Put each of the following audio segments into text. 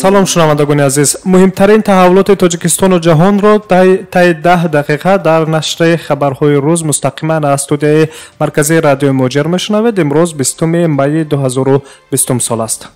Салом, шунавандагони азиз. Муҳимтарин таҳаввулоти Тоҷикистону ҷаҳонро таи 10 дақиқа дар нашри хабарҳои рӯз мустақиман аз студияи марказии радиои Муҳоҷир мешунавед. Имрӯз 20 майи 2020 сол аст.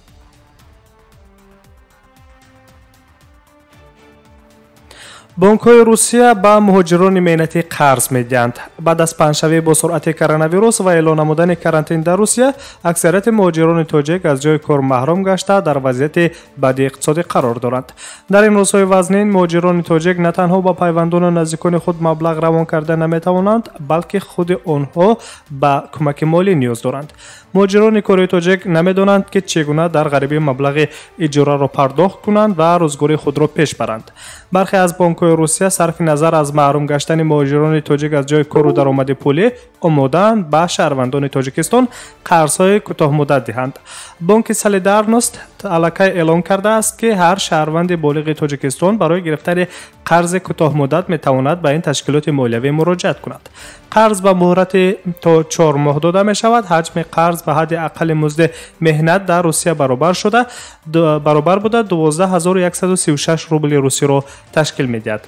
Бонкҳои Русия ба муҳоҷирони меҳнатӣ қарз медиҳанд. Баъд аз паҳншавӣ бо суръати коронавирус ва эълон намудани карантин дар Русия, аксарияти муҳоҷирони тоҷик аз ҷои кор маҳрум гашта, дар вазъияти бади иқтисодӣ қарор доранд. Дар ин рӯзҳои вазнин муҳоҷирони тоҷик на танҳо ба пайвандону наздикони худ маблағ равон карда наметавонанд, балки худи онҳо ба кӯмаки молӣ ниёз доранд. Муҳоҷирони кори тоҷик намедонанд, ки чӣ гуна дар ғарибӣ маблағи иҷораро пардохт кунанд ва рӯзгори худро пеш баранд. Бархе аз бонкҳои Русия сарфи назар аз маҳрум гаштани муҳоҷирони тоҷик аз ҷои кору даромади пулӣ омодаанд ба шаҳрвандони Тоҷикистон қарзҳои кӯтоҳмуддат диҳанд. Бонки Солидарност аллакай эълон кардааст, ки ҳар шаҳрванди болиғи Тоҷикистон барои гирифтани қарзи кӯтоҳмуддат метавонад ба ин ташкилоти молиявӣ муроҷиат кунад. Қарз ба муҳлати то 4 моҳ дода мешавад. Ҳаҷми қарз ба ҳадди аққали музди меҳнат дар Русия баробар буда 12136 рубли русиро ташкил медиҳад.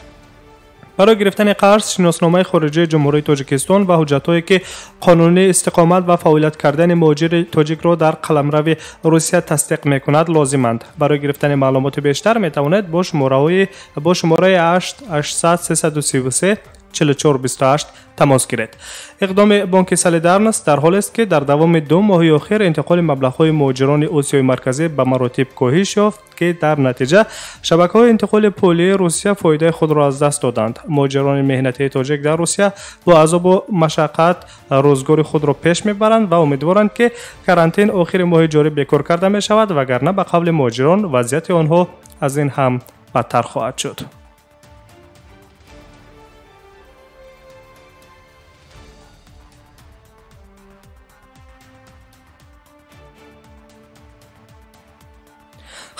Барои гирифтани қарз шиносномаи хориҷии Ҷумҳурии Тоҷикистон ва ҳуҷҷатҳое, ки қонунии истиқомат ва фаъолият кардани муҳоҷири тоҷикро дар қаламрави Русия тасдиқ мекунад, лозиманд. Барои гирифтани маълумоти бештар метавонед бо шумораи 8 800 333 44 28 тамос гиред. Иқдоми бонки Солидарност дар ҳолест, ки дар давоми 2 моҳи охир интиқоли маблағҳои муҳоҷирони Осиёи Марказӣ ба маротиб коҳиш ёфт, ки дар натиҷа шабакаҳои интиқоли пулии Русия фоидаи худро аз даст доданд. Муҳоҷирони меҳнатии тоҷик дар Русия бо азобу машаққат рӯзгори худро пеш мебаранд ва умедворанд, ки карантин охири моҳи ҷорӣ бекор карда мешавад, вагарна ба қавли муҳоҷирон вазъияти онҳо аз ин ҳам бадтар хоҳад шуд.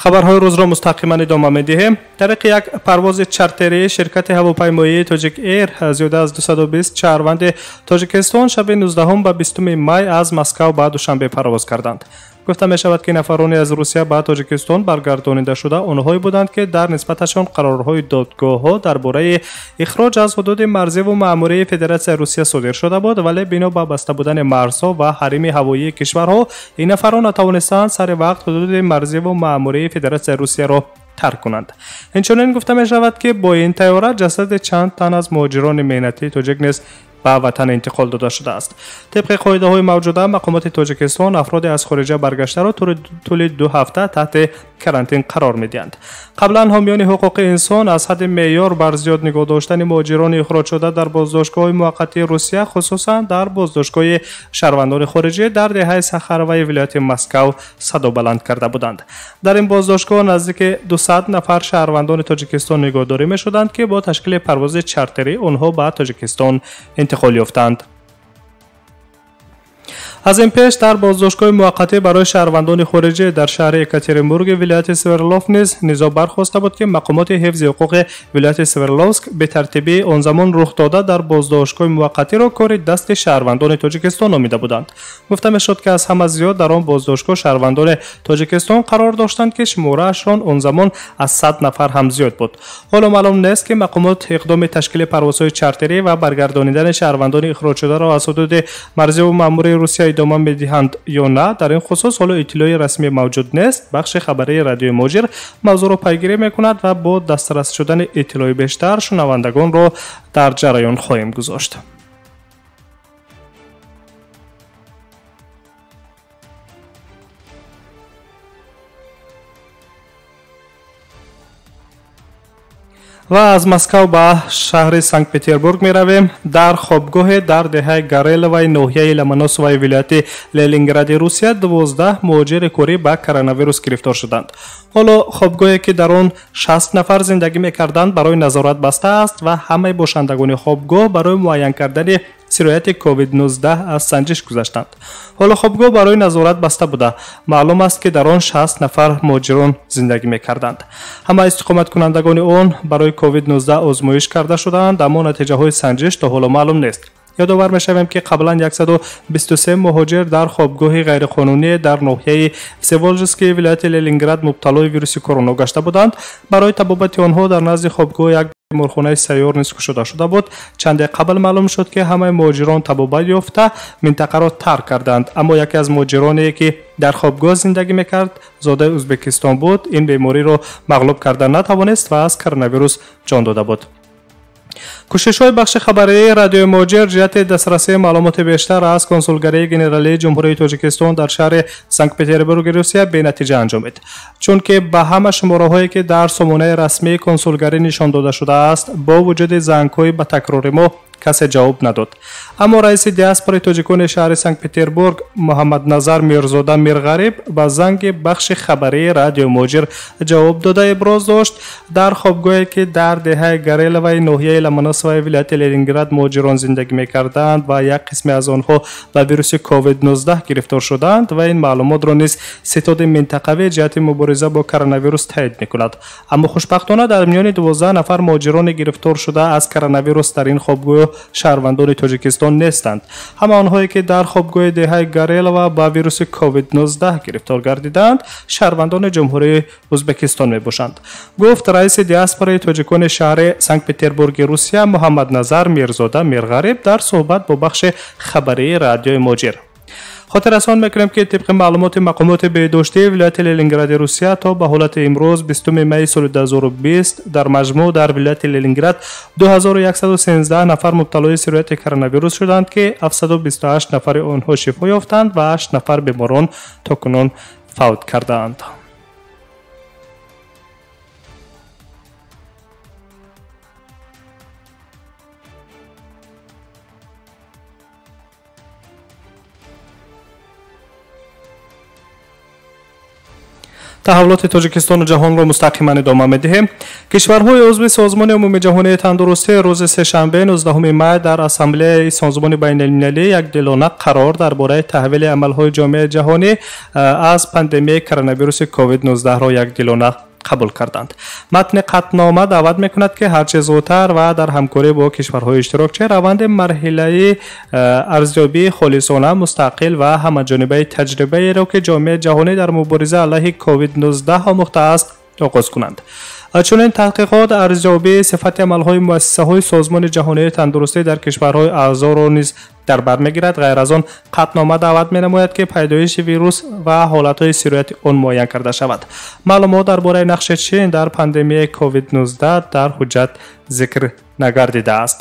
Хабарҳои рӯзро мустақиман идома медиҳем. Тариқи як парвози чартерии ширкати ҳавопаймоии Тоҷик Эйр зиёда аз 220 шаҳрванди Тоҷикистон шаби 19 ба 20 май аз Москав ба Душанбе парвоз карданд. Гуфта мешавад, ки нафароне аз Русия ба Тоҷикистон баргардонида шуда онҳое буданд, ки дар нисбаташон қарорҳои додгоҳҳо дар бораи ихроҷ аз ҳудуди марзиву маъмурии Федератсияи Русия содир шуда буд, вале бино ба баста будани марзҳо ва ҳарими ҳавоии кишварҳо ин нафарон натавонистанд сари вақт ҳудуди марзиву маъмурии Федератсияи Русияро тарк кунанд. Инчунин гуфта мешавад, ки бо ин тайёра ҷасади чанд тан аз муҳоҷирони меҳнатии тоҷик низ ба ватан интиқол дода шудааст. Тибқи қоидаҳои мавҷуда, мақомоти Тоҷикистон афроди аз хориҷа баргаштаро тӯли 2 ҳафта таҳти карантин қарор медиҳанд. Қаблан ҳомиёни ҳуқуқи инсон аз ҳадди меъёр бар зиёд нигоҳ доштани муҳоҷирони ихроҷшуда дар боздоштгоҳҳои муваққатии Русия, хусусан дар боздоштгоҳи шаҳрвандони хориҷӣ дар деҳаи Сахароваи вилояти Москав садо баланд карда буданд. Дар ин боздоштгоҳ наздики 200 нафар шаҳрвандони Тоҷикистон нигоҳдорӣ мешуданд, ки бо ташкили парвози чартерӣ онҳо ба Тоҷикистон интиқол ёфтанд. Аз ин пеш дар боздоштгоҳи муваққатӣ барои шаҳрвандони хориҷӣ дар шаҳри Екатеринбурги вилояти Свердлов низ низоъ бархоста буд, ки мақомоти ҳифзи ҳуқуқи вилояти Свердловск бетартибии он замон рух дода дар боздоштгоҳи муваққатиро кори дасти шаҳрвандони Тоҷикистон номида буданд. Гуфта мешуд, ки аз ҳама зиёд дар он боздоштгоҳ шаҳрвандони Тоҷикистон қарор доштанд, ки шумораашон он замон аз 100 нафар ҳам зиёд буд. Ҳоло маълум нест, ки мақомот иқдоми ташкили парвозҳои чартерӣ ва баргардонидани шаҳрвандони ихроҷшударо аз ҳудуди марзиву маъмурии Русия идома медиҳанд ё на. Дар ин хусус ҳоло иттилои расмӣ мавҷуд нест. Бахши хабарии радиои Муҳоҷир мавзӯъро пайгирӣ мекунад ва бо дастрас шудани иттилои бештар шунавандагонро дар ҷараён хоҳем гузошт. Ва аз Москав ба шаҳри Санкт-Петербург меравем. Дар хобгоҳе дар деҳаи Гореловаи ноҳияи Ломоносоваи вилояти Ленингради Русия 12 муҳоҷири корӣ ба коронавирус гирифтор шуданд. Ҳоло хобгоҳе, ки дар он 60 нафар зиндагӣ мекарданд, барои назорат баста аст ва ҳамаи бошандагони хобгоҳ барои муайян кардани сирояти COVID-19 аз санҷиш гузаштанд. Ҳоло хобгоҳ барои назорат баста буда. Маълум аст, ки дар он 60 нафар муҳоҷирон зиндагӣ мекарданд. Ҳама истиқоматкунандагони он барои COVID-19 озмоиш карда шудаанд, аммо натиҷаҳои санҷиш то ҳоло маълум нест. Ёдовар мешавем, ки қаблан 123 муҳоҷир дар хобгоҳи ғайриқонунӣ дар ноҳияи Всеволожский вилояти Ленинград мубталои вируси корона гашта буданд. Барои табобати онҳо дар назди хобгоҳ як беморхонаи сайёр низ кушода шуда буд. Чанде қабл маълум шуд, ки ҳамаи муҳоҷирон табобат ёфта минтақаро тарк карданд, аммо яке аз муҳоҷироне, ки дар хобгоҳ зиндагӣ мекард, зодаи Ӯзбекистон буд, ин бемориро мағлуб карда натавонист ва аз коронавирус ҷон дода буд. Кӯшишҳои бахши хабарии радиои Муҳоҷир ҷиҳати дастрасии маълумоти бештар аз консулгарии генералии Ҷумҳурии Тоҷикистон дар шаҳри Санкт-Петербурги Русия бенатиҷа анҷомид, чунки ба ҳама шумораҳое, ки дар сомонаи расмии консулгарӣ нишон дода шудааст, бо вуҷуди зангҳои ба такрори мо касе ҷавоб надод. Аммо раиси диаспораи тоҷикони шаҳри Санкт-Петербург Муҳаммадназар Мирзода Мирғариб ба занги бахши хабарии радиои Муҳоҷир ҷавоб дода иброз дошт: дар хобгоҳе, ки дар деҳаи Гореловаи ноҳияи Ломоносоваи вилояти Ленинград муҳоҷирон зиндагӣ мекарданд ва як қисме аз онҳо ба вируси COVID-19 гирифтор шуданд ва ин маълумотро низ ситоди минтақавӣ ҷиҳати мубориза бо коронавирус таъид мекунад. Аммо хушбахтона дар миёни 12 нафар муҳоҷирони гирифтор шуда аз коронавирус дар ин хобгоҳ шаҳрвандони Тоҷикистон нестанд. Ҳама онҳое, ки дар хобгоҳи деҳаи Горелова ба вируси COVID-19 гирифтор гардиданд, шаҳрвандони Ҷумҳурии Ӯзбекистон мебошанд, гуфт раиси диаспораи тоҷикони шаҳри Санкт-Петербурги Русия Муҳаммадназар Мирзода Мирғариб дар суҳбат бо бахши хабарии радиои Муҳоҷир. Хотиррасон мекунем, ки тибқи маълумоти мақомоти беҳдоштии вилояти Ленингради Русия то ба ҳолати имрӯз 20 майи соли 2020 дар маҷмӯъ дар вилояти Ленинград 2113 нафар мубталои сирояти коронавирус шуданд, ки 728 нафари онҳо шифо ёфтанд ва 8 нафар беморон то кунун фавт кардаанд. Таҳаввулоти Тоҷикистону ҷаҳонро мустақиман идома медиҳем. Кишварҳои узви Созмони Умумиҷаҳонии тандурустӣ рӯзи сешанбе 19 май дар Ассамблеяи Созмони байналмилалӣ якдилона қарор дар бораи таҳвили амалҳои ҷомеаи ҷаҳонӣ аз пандемияи коронавируси COVID-19-ро якдилона қабул карданд. Матни қатънома даъват мекунад, ки ҳарчи зудтар ва дар ҳамкорӣ бо кишварҳои иштирокчӣ раванди марҳилаи арзёбии холисона, мустақил ва ҳамаҷонибаи таҷрибаеро, ки ҷомеаи ҷаҳонӣ дар мубориза алайҳи COVID-19 омӯхтааст, оғоз кунанд. Чунин таҳқиқот арзёбии сифати амалҳои муассисаҳои Созмони ҷаҳонии тандурустӣ дар кишварҳои аъзоро низ дар бар мегирад. Ғайр аз он, қатънома даъват менамояд, ки пайдоиши вирус ва ҳолатҳои сирояти он муайян карда шавад. Маълумот дар бораи нақши Чин дар пандемияи COVID-19 дар ҳуҷҷат зикр нагардидааст.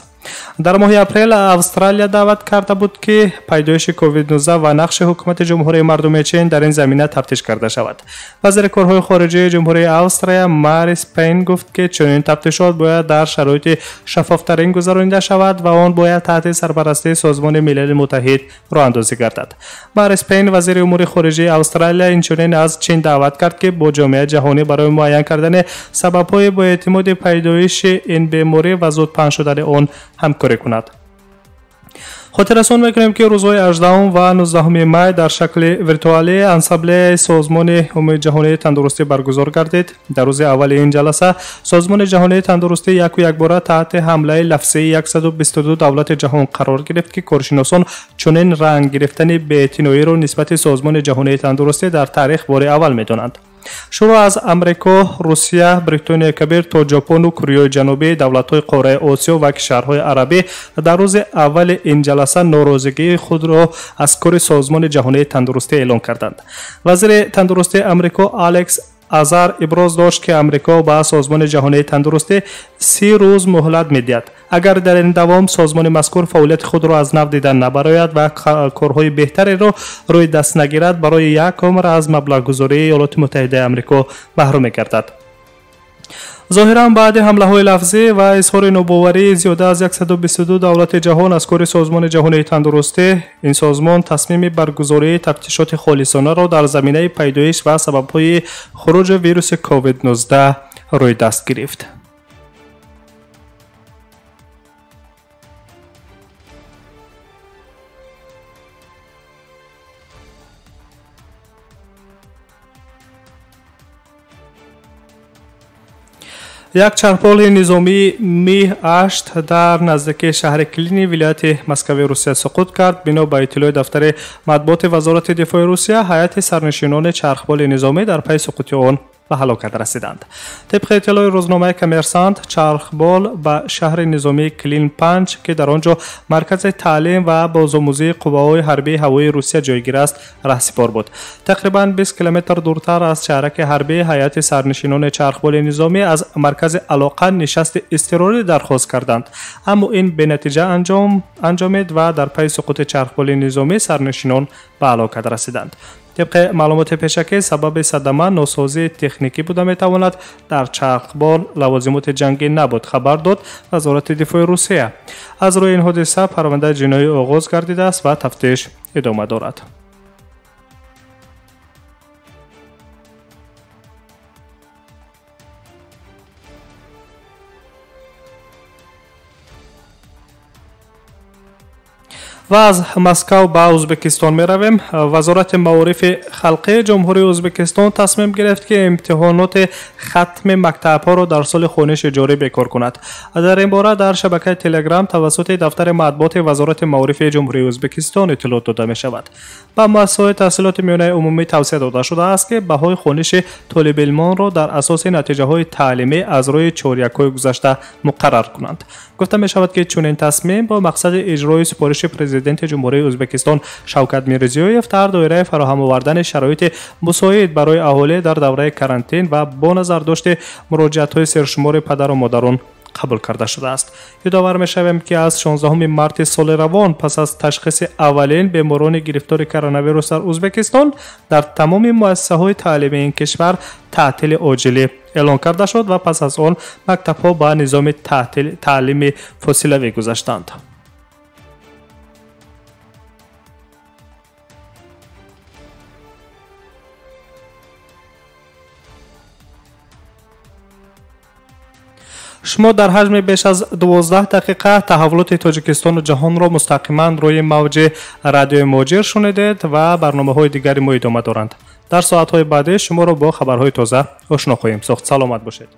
Дар моҳи апрел Австралия даъват карда буд, ки пайдоиши COVID-19 ва нақши ҳукумати Ҷумҳурии Мардумии Чин дар ин замина тафтиш карда шавад. Вазири корҳои хориҷии Ҷумҳурии Австрия Марис Пейн гуфт, ки чунин тафтишот бояд дар шароити шаффофтарин гузаронида шавад ва он бояд таҳти сарпарастии Созмони Милали Муттаҳид роҳандозӣ гардад. Марис Пейн, вазири умури хориҷии Австралия, инчунин аз Чин даъват кард, ки бо ҷомеаи ҷаҳонӣ барои муайян кардани сабабҳои боэътимоди пайдоиши ин беморӣ ва зуд паҳн шудани он ҳамкорӣ кунад. Хотиррасон мекунем, ки рӯзҳои 18 ва 19 май дар шакли виртуалӣ Ассамблеяи Созмони Умумиҷаҳонии тандурустӣ баргузор гардид. Дар рӯзи аввали ин ҷаласа Созмони ҷаҳонии тандурустӣ яку якбора таҳти ҳамлаи лафзии 122 давлати ҷаҳон қарор гирифт, ки коршиносон чунин ранг гирифтани беэътиноиро нисбати Созмони ҷаҳонии тандурустӣ дар таърих бори аввал медонанд. Шурӯъ аз Амрико, Русия, Бритонияи Кабир то Ҷопону Кореяи Ҷанубӣ, давлатҳои қораи Осиё ва кишварҳои арабӣ дар рӯзи аввали ин ҷаласа норозигии худро аз кори Созмони ҷаҳонии тандурустӣ эълон карданд. Вазири тандурустии Амрико Алекс Азар иброз дошт, ки Амрико ба Созмони ҷаҳонии тандурустӣ 30 рӯз муҳлат медиҳад. Агар дар ин давом созмони мазкур фаъолияти худро аз нав дидан набарояд ва корҳои беҳтареро рӯи даст нагирад, барои як умр аз маблағгузории Иёлоти Муттаҳидаи Амрико маҳрум мегардад. Зоҳиран баъди ҳамлаҳои лафзӣ ва изҳори нобоварии зиёда аз 122 давлати ҷаҳон аз кори Созмони ҷаҳонии тандурустӣ, ин созмон тасмими баргузории тафтишоти холисонаро дар заминаи пайдоиш ва сабабҳои хуруҷи вируси COVID-19 рӯи даст гирифт. Як чархболи низомии Ми-8 дар наздикии шаҳри Клини вилояти Москваи Русия суқут кард. Бино ба иттилои дафтари матбуоти Вазорати дифои Русия, ҳайати сарнишинони чархболи низомӣ дар пайи суқути он ба ҳалокат расиданд. Тибқи иттилои рӯзномаи Коммерсант, чархбол ба шаҳри низомии Клин 5, ки дар он ҷо маркази таълим ва бозомӯзии қувваҳои ҳарбии ҳавоии Русия ҷойгир аст, раҳсипор буд. Тақрибан 20 километр дуртар аз шаҳраки ҳарбӣ ҳайати сарнишинони чархболи низомӣ аз маркази алоқа нишасти изтирорӣ дархост карданд, аммо ин бенатиҷа анҷомид ва дар пайи суқути чархболи низомӣ сарнишинон ба ҳалокат расиданд. Тибқи маълумоти пешакӣ, сабаби садама носозии техникӣ буда метавонад. Дар чархбол лавозимоти ҷангӣ набуд, хабар дод Вазорати дифои Русия. Аз рӯи ин ҳодиса парвандаи ҷиноӣ оғоз гардидааст ва тафтиш идома дорад. Ва аз Москав ба Ӯзбекистон меравем. Вазорати маорифи халқии Ҷумҳурии Ӯзбекистон тасмим гирифт, ки имтиҳоноти хатми мактабҳоро дар соли хониши ҷорӣ бекор кунад. Дар ин бора дар шабакаи Телеграм тавассути дафтари матбуоти Вазорати маорифи Ҷумҳурии Ӯзбекистон иттилоъ дода мешавад. Ба муассисаҳои таҳсилоти миёнаи умумӣ тавсия дода шудааст, ки баҳои хониши толибилмонро дар асоси натиҷаҳои таълимӣ аз рӯи чорякҳои гузашта муқаррар кунанд. Гуфта мешавад, ки чунин тасмим бо мақсади иҷрои супориши президенти Ҷумҳурии Ӯзбекистон Шавкат Мирзиёев дар доираи фароҳам овардани шароити мусоид барои аҳолӣ дар давраи карантин ва бо назардошти муроҷиатҳои сершумори падару модарон қабул карда шудааст. Ёдовар мешавем, ки аз 16 марти соли равон пас аз ташхиси аввалин беморони гирифтори коронавирус дар Ӯзбекистон дар тамоми муассисаҳои таълимии ин кишвар таътили оҷилӣ эълон карда шуд ва пас аз он мактабҳо ба низоми таълими фосилавӣ гузаштанд. Шумо дар ҳаҷми беш аз 12 дақиқа таҳаввулоти Тоҷикистону ҷаҳонро мустақиман рӯи мавҷи радиои Муҳоҷир шунидед ва барномаҳои дигари мо идома доранд. Дар соатҳои баъдӣ шуморо бо хабарҳои тоза ошно хоҳем сохт. Саломат бошед.